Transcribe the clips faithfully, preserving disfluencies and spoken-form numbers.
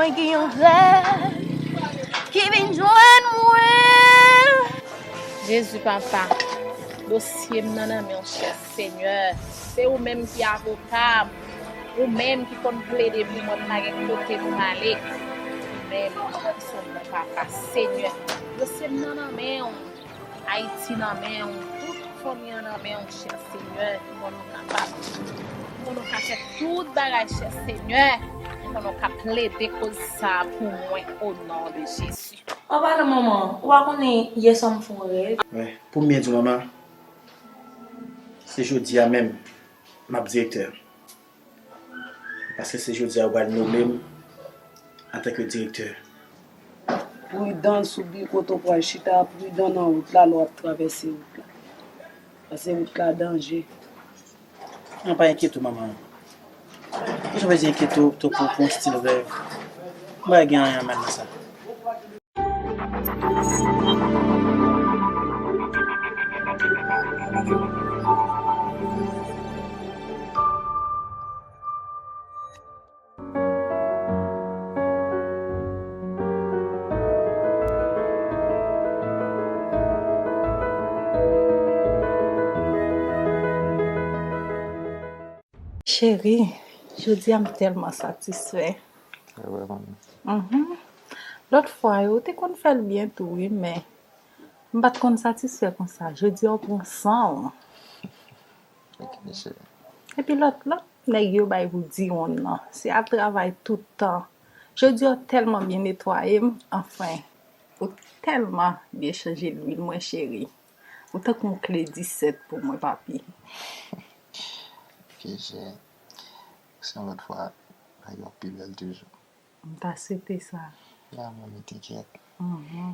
Mwen gen yon rèv ki vin jwenn mwen. Jezi papa, dosye m nan nan men w, chè Senyè. Se ou menm ki avoka m. Ou menm ki konn plede pou mwen, m pa gen kote m prale. Ou menm ki konn sou mwen, papa, Senyè. Dosye m nan nan men w. Ayiti nan men w, tout fanmi an nan men w, chè Senyè. M konnen w kapab. M konnen w ka fè tout bagay, chè Senyè. M konnen w ka plede koz sa a pou mwen, o non de Jezi. An palan manman, ou pa konnen yè swa m fè yon rèv. Wi, pou m byen di w manman, se jodi a menm m ap direktè. Paske se jodi a yo pral nome m antanke direktè. Pridan sou biro kote w pral chita, pridan nan wout la lè w ap travèse wout la. Paske wout la danje. Non, pa enkyete w, manman. Ou janm vle di enkyete w, to pou, pou yon stil rèv. M pa gen anyen mal nan sa. Cheri, jodi a m tèlman satisfè. E vre, manmi. Mhm. Lòt fwa yo, ou te konn fè l byen tou, wi, men m pa t konn satisfè konsa. Jodi a, w pran san w. Ok, cheri. Epi lòt, lòt nèg yo bay pou diwonn nan, se ap travay tout tan. Jodi a, w tèlman byen netwaye m, anfen, ou tèlman byen chanje lwil mwen, cheri. Ou tankou yon kle disèt pou mwen, papi. Ok, cheri. Se yon lòt fwa, bagay yo ap pi bèl toujou. M ta swete sa. Ya, manmi, te kyèt. Mhm.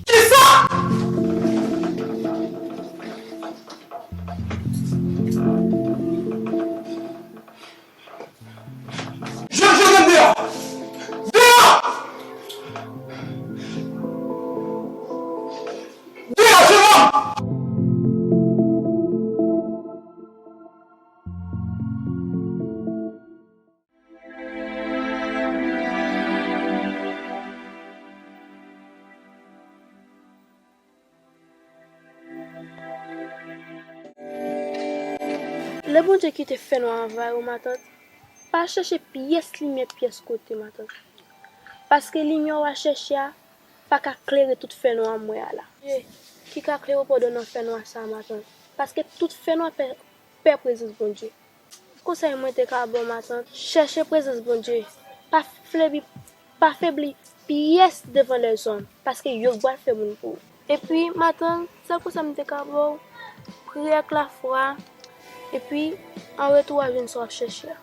Kisa? Jewova deyò! Deyò! Deyò, Jewova! Lè Bondye kite fènwa anvayi w, matant, pa chèche pyès limyè pyès kote, matant. Paske limyè w a chèche a pa ka klere tout fènwa m wè a la. Bondye ki ka klere w pandan nan fènwa sa a, matant. Paske tout fènwa pè, pè prezans Bondye. Konsèy mwen te ka ba w, matant, chèche prezans Bondye. Pa febli, pa febli pyès devan lèzòm, paske yo k pral fè moun pou ou. Epi, matant, sèl konsèy m te ka ba w, priye ak lafwa, epi, an retou, w a jwenn sa w ap chèche a.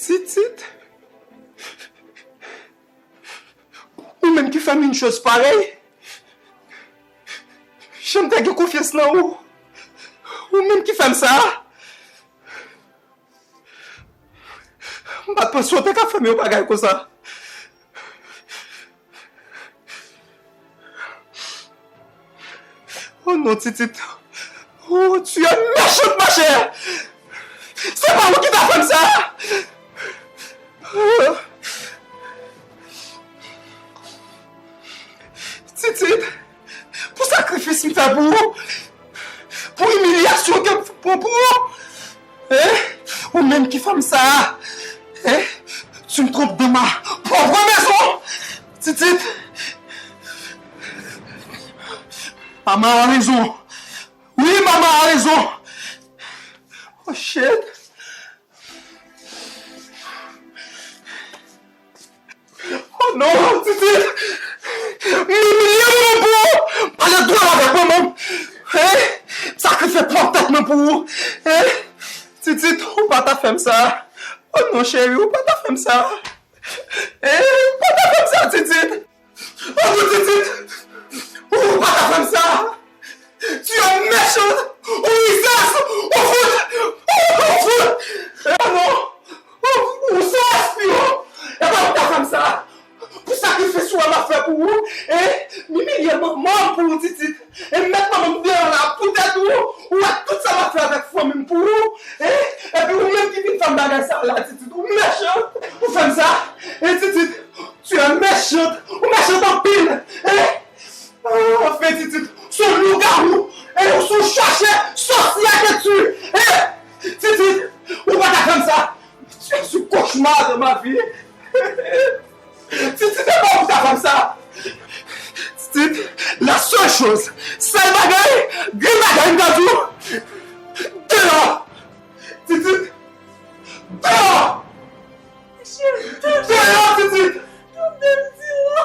Titit, ou menm ki fè m yon choz parèy. Jan m te gen konfyans nan ou, ou menm ki fè m sa. M pa t panse w te ka fè m yon bagay konsa. Oh non, Titit. Oh, tu es méchante, ma chère. Se pa ou ki ta fè m sa. Titit, pou sakrifis m fè pou ou, pou imilyasyon ke m pran pou ou, hein? Ou menm ki fanm sa a, hein? Tu me trompes dans ma propre maison, Titit. Maman a rezon. Wi, maman a rezon. Oh shit. Oh non, Titit! M imilye manman m pou ou! Pale dwat avèk manman m! Hein? Sakrifye pwòp tèt mwen pou ou! Hein? Titit, ou pa ta fè m sa! Oh non, cheri, ou pa ta fè m sa! Hein? Ou pa ta fè m sa, Titit! Oh non, Titit! Ou pa ta fè m sa! Tu es méchante! Ou rizèz! Ou fout! Ou, ou fout! Ah non! Ou, ou san espri, ou! Epa ou ta fè m sa! Pou sakrifis ou wè m ap fè pou ou, hein? M imilye manman m pou ou, Titit! E m met manman m deyò la poutèt ou! Ou wè tout sa m ap fè avèk fanmi m pou ou, hein? Epi ou menm ki vin fè m bagay sa la, Titit! Ou mechan! Ou fè m sa! Hein, Titit! Tu es méchante! Ou mechan anpil! Hein? Ah, anfen, Titit, se yon lougawou. E ou se yon chache, sòsyè ke tu es. Titit, ou pa ta fè m sa. Tu es un cauchemar dans ma vie. Titit, e pa ou ta fè m sa. Titit, la seule chose, sèl bagay, grenn bagay m ta di w, deyò. Titit, deyò. Cheri, tande. Deyò, Titit. Tande m di w.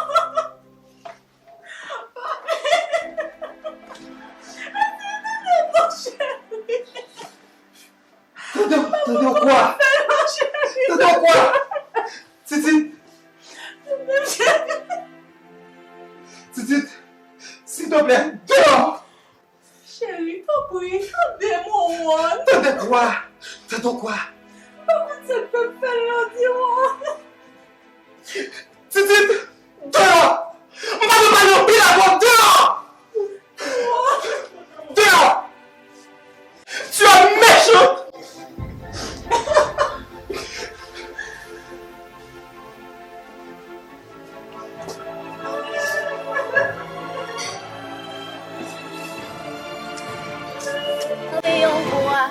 Tande, tande w kwa? Tande w kwa? Titit. Titit, silteplè, deyò! Cheri, tanpri, tande m, Wonwon. Tande kwa? Tande kwa? M pa konn sa k fè m fè l nan di w. Titit, deyò! M pa vle pale anpil avè w, deyò! Deyò! Tu es méchante! Tande yon vwa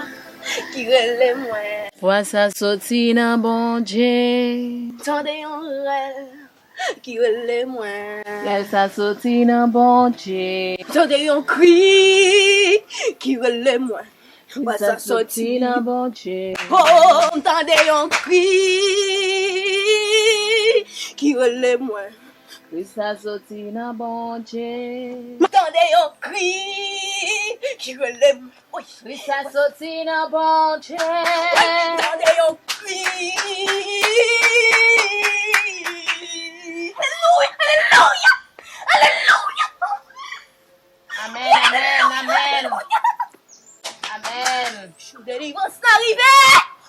ki rele mwen. Vwa sa soti nan Bondye. Tande yon rèl ki rele mwen. Rèl sa soti nan Bondye. Tande yon kri ki rele mwen. Vwa sa soti nan Bondye. Oh, m tande yon kri ki rele mwen. Kri sa soti nan Bondye. M tande yon kri ki rele m. Wi. Kri sa soti nan Bondye. Wi, m tande yon kri. Alelouya, alelouya, alelouya. Amèn, amèn, amèn. Amèn. Jou delivrans la rive.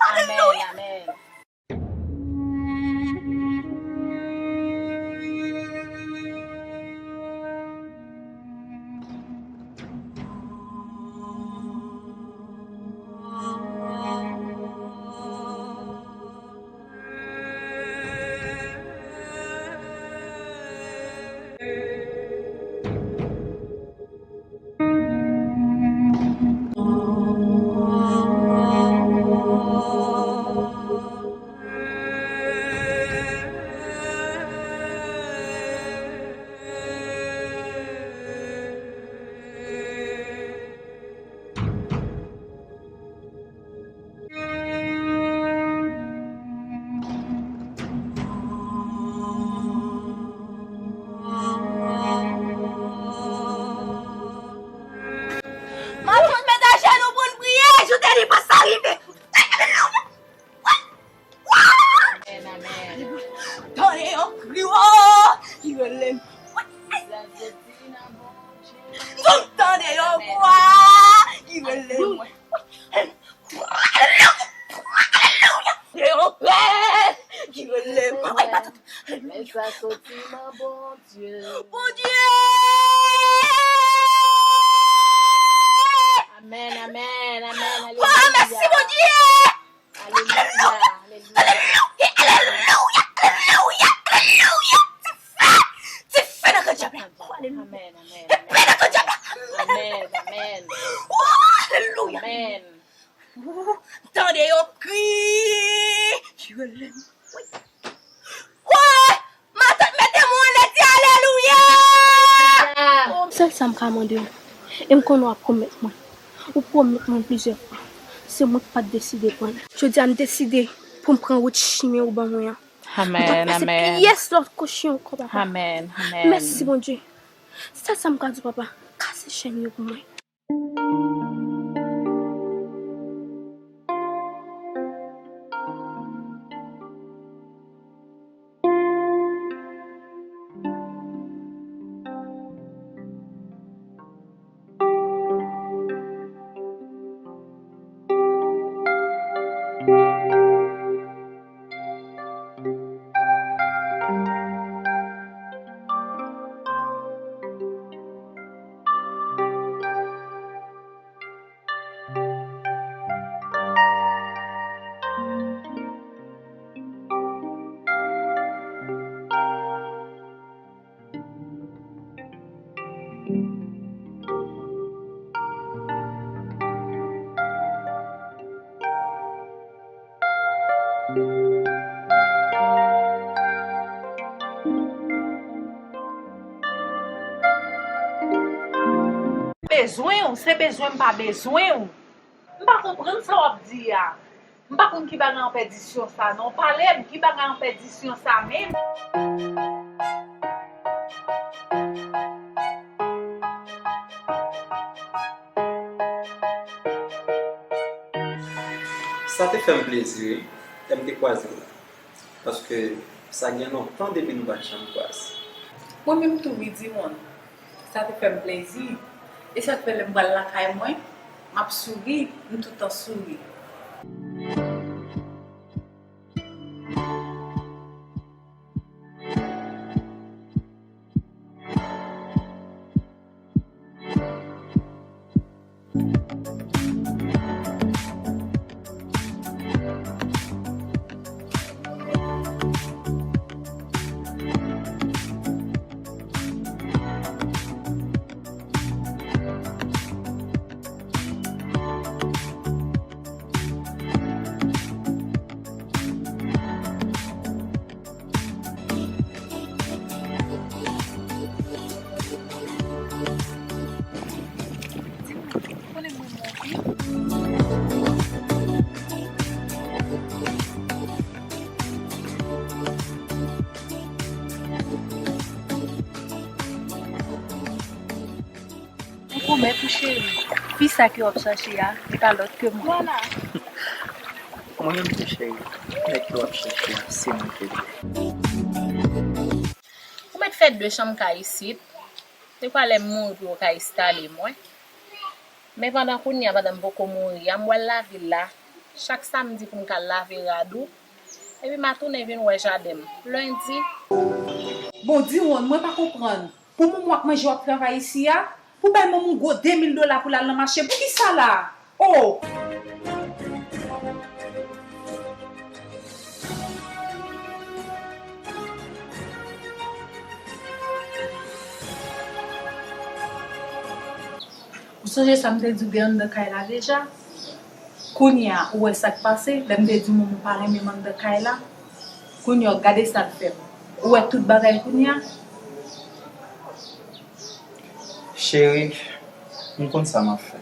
Amèn, alelouya. Amèn. Matant, met ajenou pou n priye, jou delivrans la rive. Amèn, amèn. Tande yon kri, oh, ki rele m. Mwen tande yon vwa ki rele mwen. Alelouya! Alelouya! Yon pè ki rele m. Alelouya! Sa soti nan Bondye. Bondye! Amèn, amèn, amèn. Oh, alelouya. Mèsi, Bondye! Alelouya, alelouya. Alelouya, alelouya. Amèn. Ou tande yo kriye, ki rele m. Wi. Woy! Matant mete m anlè, di alelouya! Sèl sa m ka mande w, e m konnen w ap pwomèt mwen. Ou pwomèt mwen plizyè fwa. Se mwen k pa t deside pran l. Jodi a, m deside pou m pran wout chimen ou ban mwen an. Amèn, amèn. M p ap fè se pyès lòt kochyon ankò, papa. Amèn, amèn. Mèsi, Bondye. Sèl sa m ka di w, papa, kase chèn yo pou mwen. Bezwen w, se bezwen m pa bezwen w. M pa konprann sa w ap di a. M pa konn ki bagay an pèdisyon sa non. Pale m, ki bagay an pèdisyon sa menm? Sa te fè m plezi, wi, lè m te kwaze w la. Paske sa gen lontan depi nou pa t janm kwaze. Mwen menm tou, wi, Diwonn. Sa te fè m plezi. E sa k fè lè m pral lakay mwen, m ap souri, m toutan souri. M pwomèt ou, cheri, fi sa ke w ap chache a, li pa lòt ke mwen. Vwala. Mwen menm tou, cheri, nèg ke w ap chache a, se mwen ke l ye. Ou mèt fè de chanm kay isit. Se kwa lè m mouri pou yo ka enstale mwen. Men pandan kounye a, pandan m poko mouri a, m pral lavil la. Chak samdi pou m ka lave rad ou. Epi m a tounen vin wè jaden m. Lendi. Bon, Diwonn, mwen pa konprann. Pou manman w ap manje, w ap travay isi a? Pou bay manman w gwo de mil dola pou l al nan mache? Poukisa la? Oh! Ou sonje sa m te di w gen anndan kay la deja? Kounye a, ou wè sa k pase? Lè m te di w manman w pa renmen m anndan kay la, kounye a, gade sa l fè m. Ou wè tout bagay kounye a? Cheri, m konn sa m ap fè.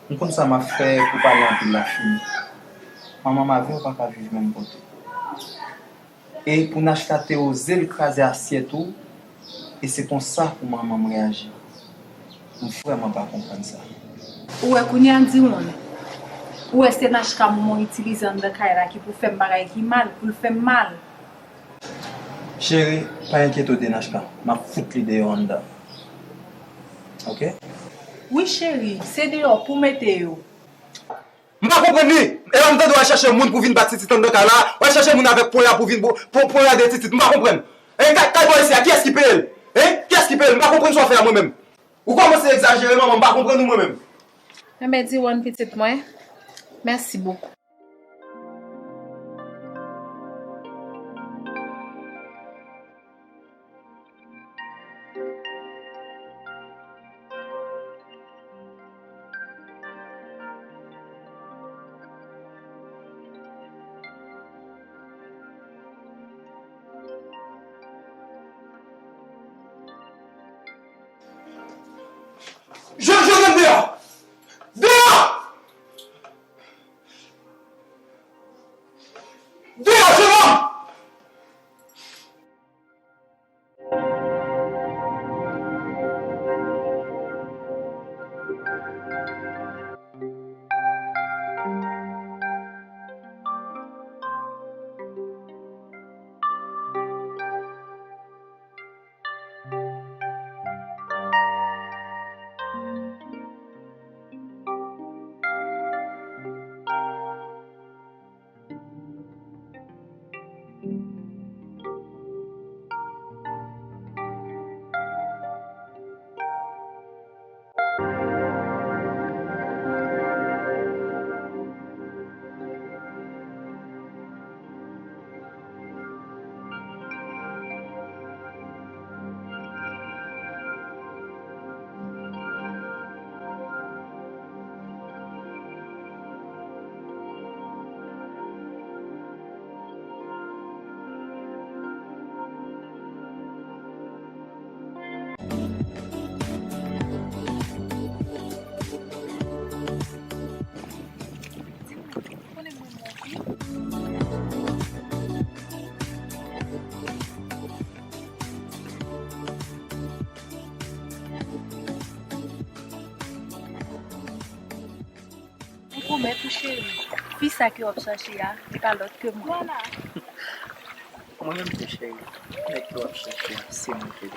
M konn sa m ap fè pou pale anpil la fini. Manman m avè w pa ka viv menm kote. E pou Nachka te oze l kraze asyèt ou, e se konsa pou manman m reyaji. M vrèman pa konprann sa. Ou wè kounye a, Diwonn? Ou wè se Nachka manman w itilize anndan kay la ki pou fè m bagay ki mal, pou l fè m mal. Cheri, pa enkyete w de Nachka. M ap fout li deyò anndan. Oke? Wi, cheri, se deyò pou w mete yo. M pa konprann li. E lè m tande w al chache moun pou vin bat Titit anndan kay la, w al chache moun avèk ponya pou vin pou, pou ponya de Titit. M pa konprann. E kay, kay bò isi a, kiyès ki peye l? Hein? Kiyès ki peye l? M pa konprann sa w fè a mwen menm. Ou kòmanse egzajere, manman, m pa konprann ou mwen menm. Enben, Diwonn, pitit mwen, mèsi bokou. Mwen pwomèt ou cheri, fi sa ke w ap chache a, li pa lòt ke mwen. Mwen menm tou cheri, nèg ke w ap chache a, se mwen tou.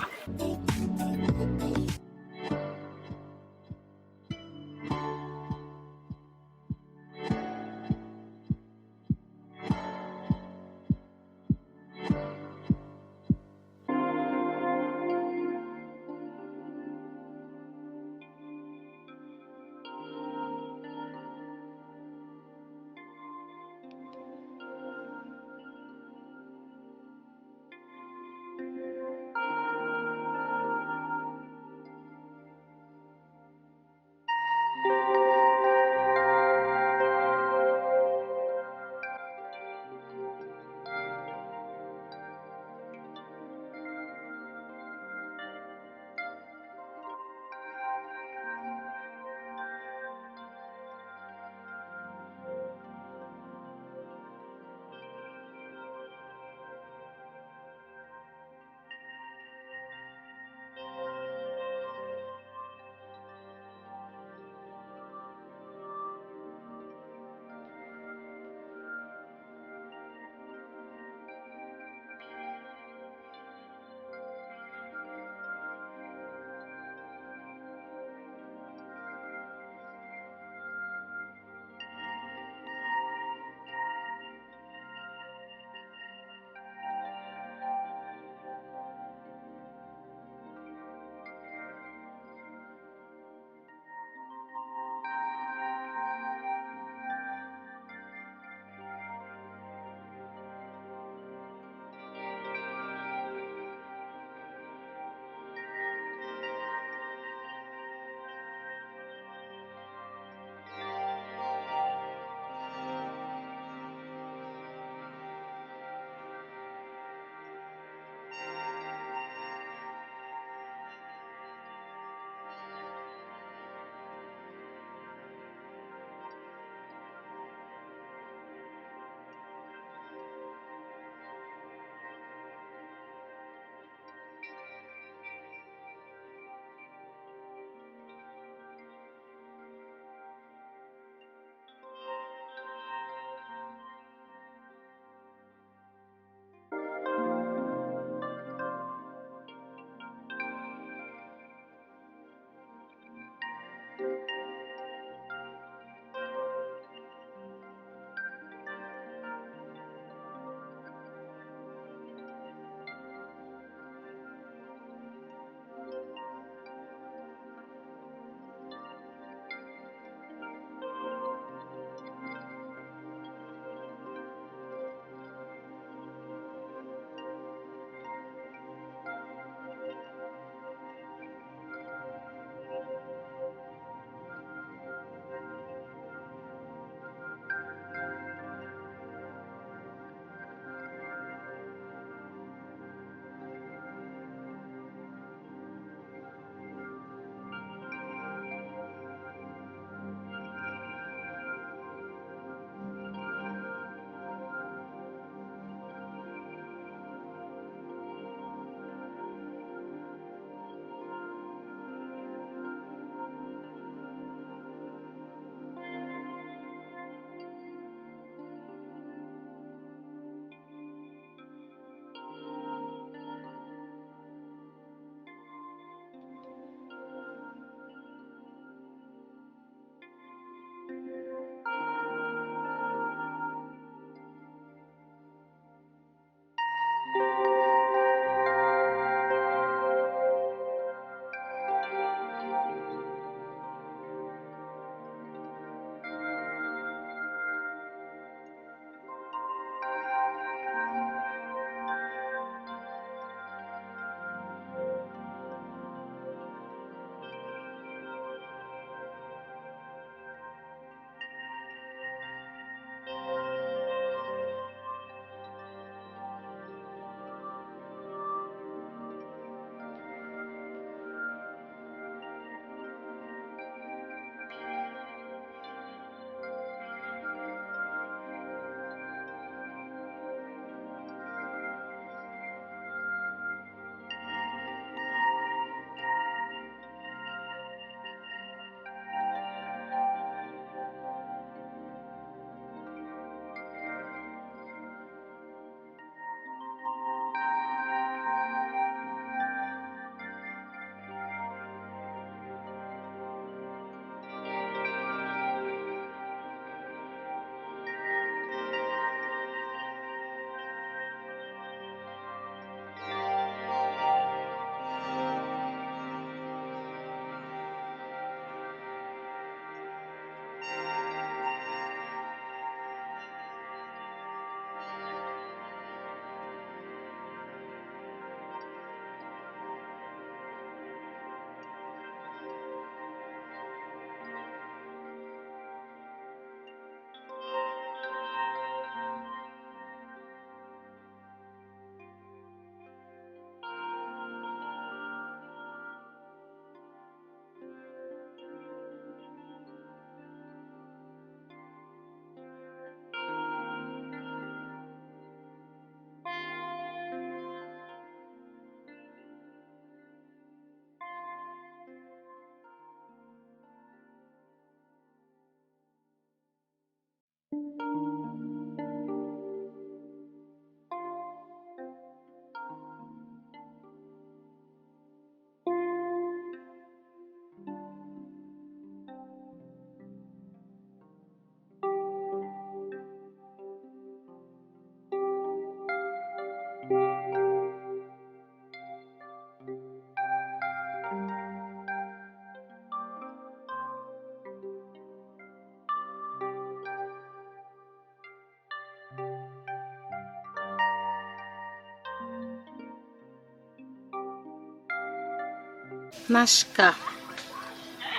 Nachka,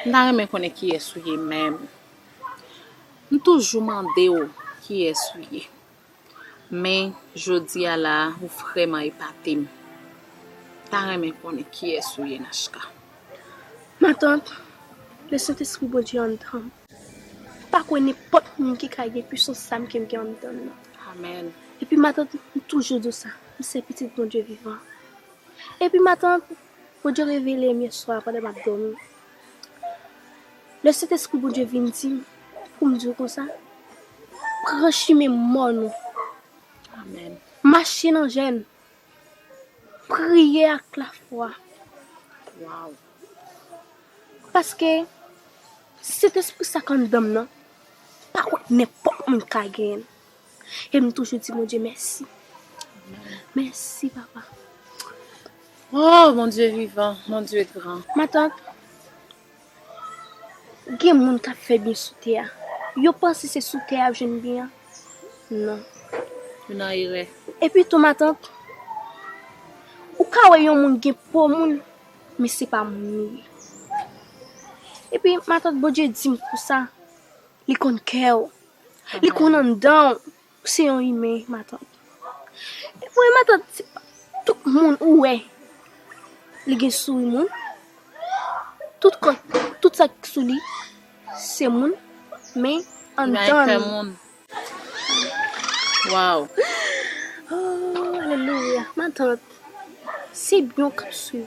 m ta renmen konnen kiyès ou ye menm. M toujou mande w kiyès ou ye. Men, jodi a la, ou vrèman epate m. M ta renmen konnen kiyès ou ye, Nachka. Matant, Lesentespri Bondye anndan m. M pa kwè nenpòt moun ki ka gen pwisans sa m ke m gen anndan m nan. Amèn. Epi matant, m toujou di w sa, m se pitit Bondye vivan. Epi matant, Bondye revele m yèswa pandan m ap dòmi. Lesentespri Bondye vin di m, pou m di w konsa, pran chimen mòn ou. Amèn. Mache nan jèn. Priye ak lafwa. Waw. Paske Sentespri sa k anndan m nan, pa kwè nenpòt moun ka genyen l. E m toujou di Bondye mèsi. Mèsi, papa. Oh, Bondye vivan, Bondye gran. Matant, gen moun k ap fè byen sou tè a. Yo panse se sou tè y ap jwenn byen an. Non. Yo nan erè. Epi tou, matant, ou ka wè yon moun gen po moun, men se pa moun li ye. Epi, matant, Bondye di m konsa, li konn kè w. Li konn anndan w. Ou se yon imen, matant. Epi, matant, se pa tout moun ou wè. Li gen souri moun. Tout kò, tout sa k sou li, se moun. Men, anndan l. Waw. Oh, alelouya. Matant, se byen w k ap swiv.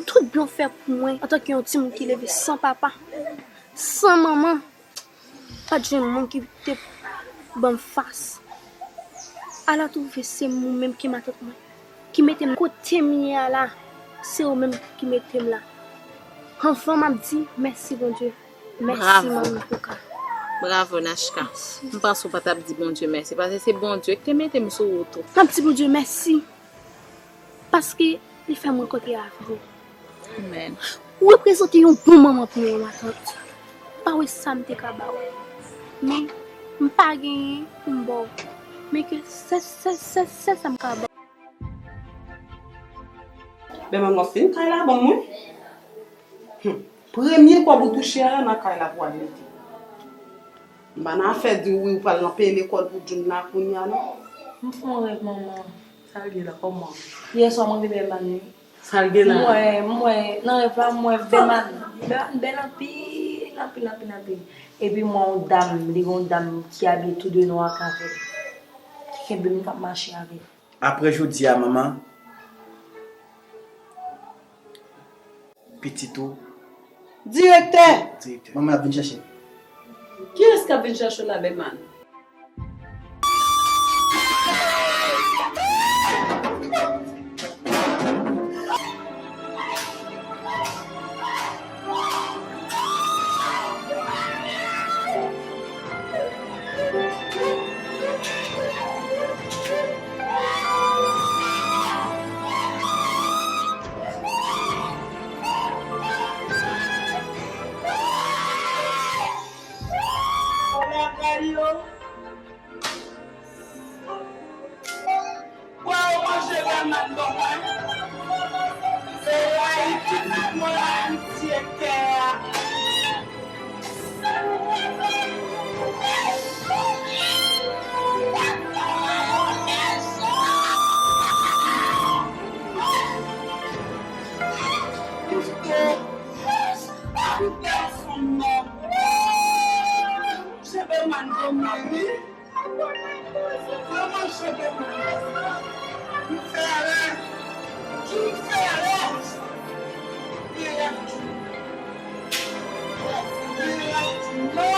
Tout byen w fè pou mwen, antanke yon timoun ki leve san papa, san manman. Pa t jwenn moun ki te ban m fas. Ala twouve se ou menm ki matant mwen, ki mete m kote m ye a la. Se ou menm ki mete m la. Anvan m ap di mèsi, Bondye. Mèsi, Manmi Kouka. Bravo, Nachka. M panse w pa t ap di Bondye mèsi, paske se Bondye ki te mete m sou wout ou. M ap di Bondye mèsi. Paske li fè m rankontre avè w. Amèn. Ou reprezante yon bon manman pou mwen, matant. Pa wè sa m te ka ba w. Men, m pa genyen pou m ba w. Men ke sèl, sèl, sèl, sèl sa m ka ba w. Bèman, mwen fin kay la ban mwen. Hum. Premye kòb ou touche a, nan kay la pou al mete. M pa nan afè di w wi, ou pral nan peye lekòl pou June la kounye a, non. M fè yon rèv, manman. Sa l ye la, kòman? Yè swa, mwen vin wè Bèman wi. Sa l gen la? M wè, m wè, nan rèv la, m wè Bèman. Bèman bèl anpil, anpil, anpil, anpil. Epi m wè yon dam, li gen yon dam ki abiye tou de nwa k avè l. Ki kenbe m, k ap mache avè l. Apre jodi a, manman, pitit ou. Direktè! Direktè. Manman ap vin chèche. Kiyès k ap vin chèche w la, Bèman? Bwa yo manje Bèman ban mwen. Se rayi pitit mwen rayi direktè a. Manje Bèman ban mwen wi. Mwen manje Bèman. M fè erè. M fè erè. M fè erè. M fè erè.